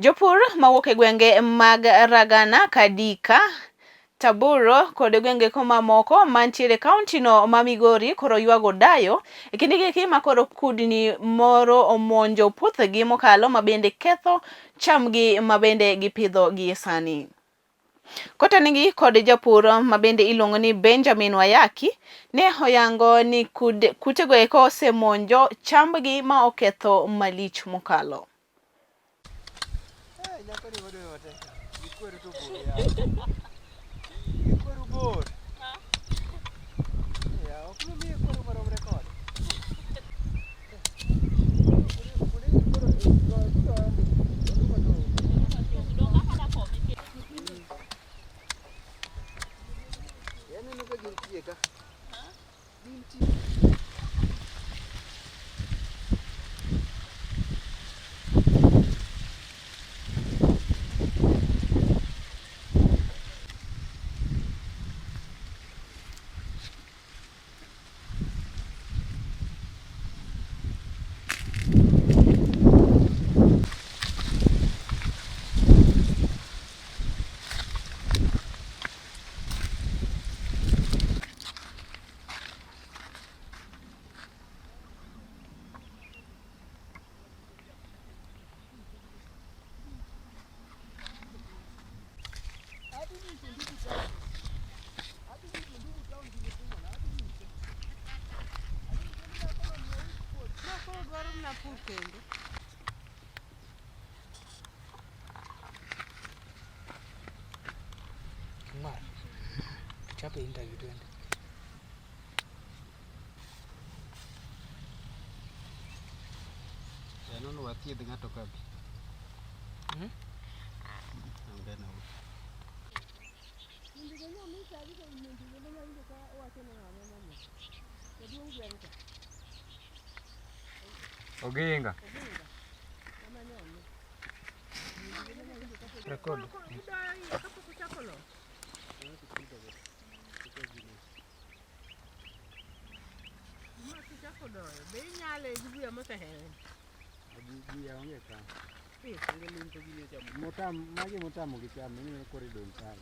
Jopur mawuok e gwenge mag Ragana, Kadika, Taboro kod gwenge mamoko mantiere e kaunti no ma Migori koro ywago dayo e kinde gi ma koro kudni moro omonjo puothegi mokalo mabende ketho chamgi mabende gipidho gie sani. Kotenegi kod japur mabende iluongo ni Benjamin Wayaki ne oyango ni kutego eko osemonjo chambgi ma oketho malich mokalo. Mar. Tuchape interview twende. Yanono wathiedh ng'ato ka bi. Hmm? Onge na wuoth. Oginga. Record. Buya onge ka. Motam, magi motamo gi chamo, ineno koro idong' kae.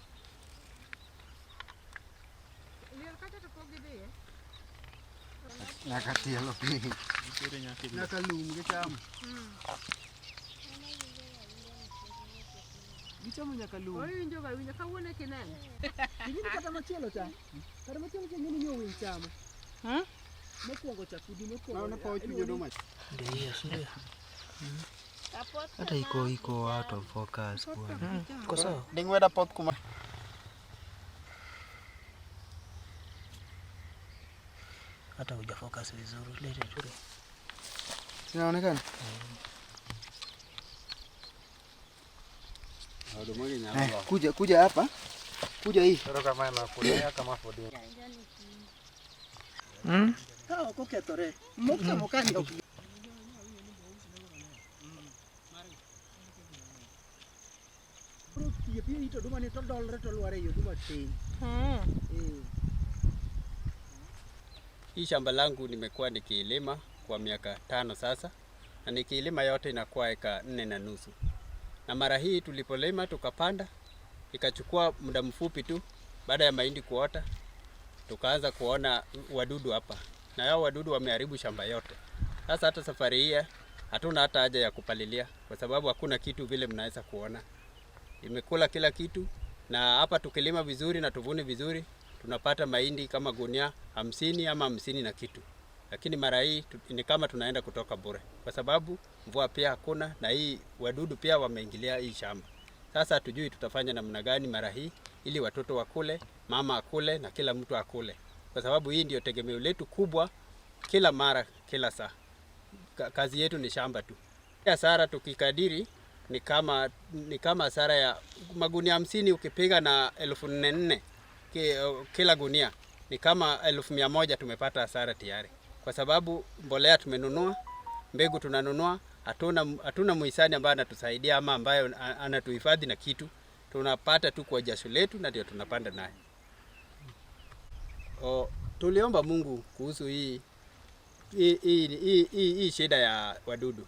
Nyaka tielo piny. Nyaka lum gichamo. Gichamo nyaka lum. Owinjo ga winjo kawuono kineno. Ing'eni kata machielo cha. Kata machielo cha ing'eni ni owiny chamo. Hmm? Mokwongo cha kudni mokwongo. Maana pa ochunyo doma. Ndio hiyo, si ndio? Hata iko out of focus bwana. Iko sawa. Ding'weda poth kuma. Hata huja focus vizuri. Lete tu. Inaonekana? Eh, kuja kuja hapa. Kuja hii. Ka ok okethore. Mochamo ka ni ok. Koro piyo piyo ito oduma ni to dolre to lwar ei oduma piny. Eh. Hii shamba langu nimekuwa nikiilima kwa miaka 5 sasa, na nikiilima yote inakuwa eka 4.5. Na mara hii tulipolima tukapanda, ikachukua muda mfupi tu baada ya mahindi kuota, tukaanza kuona wadudu hapa, na hao wadudu wameharibu shamba yote. Sasa hata safari hii hatuna hata haja ya kupalilia kwa sababu hakuna kitu vile mnaweza kuona. Imekula kila kitu, na hapa tukilima vizuri na tuvune vizuri tunapata mahindi kama gunia 50 ama 50 na kitu. Lakini mara hii ni kama tunaenda kutoka bure kwa sababu mvua pia hakuna na hii wadudu pia wameingilia hii shamba. Sasa hatujui tutafanya namna gani mara hii ili watoto wakule, mama akule na kila mtu akule, kwa sababu hii ndio tegemeo letu kubwa kila mara, kila saa. Kazi yetu ni shamba tu. Hasara tukikadiri ni kama hasara ya magunia 50 ukipiga na elfu nne nne kila gunia ni kama 100,000 tumepata hasara tayari, kwa sababu mbolea tumenunua, mbegu tunanunua, hatuna muhisani ambaye anatusaidia ama ambaye anatuhifadhi na kitu. Tunapata tu kwa jasho letu na ndio tunapanda naye. Tuliomba Mungu kuhusu hii shida ya wadudu.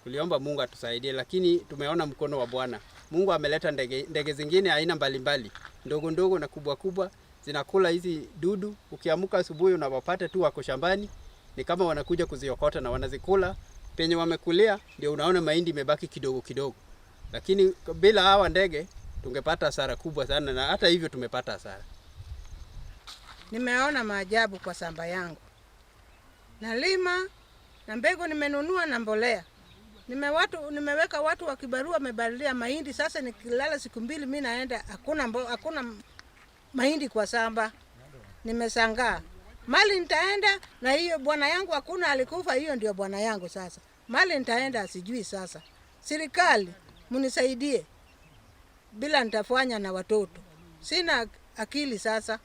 Tuliomba Mungu atusaidie, lakini tumeona mkono wa Bwana. Mungu ameleta ndege, ndege zingine aina mbalimbali, ndogo ndogo na kubwa kubwa, zinakula hizi dudu. Ukiamka asubuhi unawapata tu wako shambani, ni kama wanakuja kuziokota na wanazikula. Penye wamekulia ndio unaona mahindi imebaki kidogo kidogo, lakini bila hawa ndege tungepata hasara kubwa sana, na hata hivyo tumepata hasara. Nimeona maajabu kwa shamba yangu. Nalima na mbegu nimenunua na mbolea. Nimeweka watu wa kibarua wamebadilia mahindi. Sasa nikilala siku mbili mi naenda hakuna mahindi kwa shamba. Nimeshangaa. Mali nitaenda na hiyo bwana yangu hakuna, alikufa, hiyo ndio bwana yangu sasa. Mali nitaenda sijui sasa. Serikali mnisaidie, bila nitafanya na watoto. Sina akili sasa.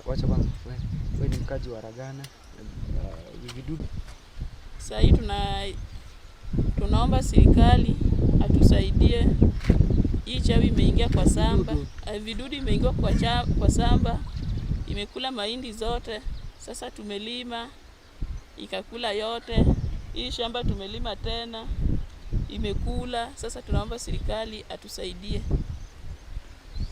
Wacha kwanza wewe ni mkaji wa Ragana. Vidudu Saa hii tunaomba serikali atusaidie. Hii chawi imeingia kwa samba, vidudu imeingia kwa samba, imekula mahindi zote. Sasa tumelima ikakula yote. Hii shamba tumelima tena imekula. Sasa tunaomba serikali atusaidie.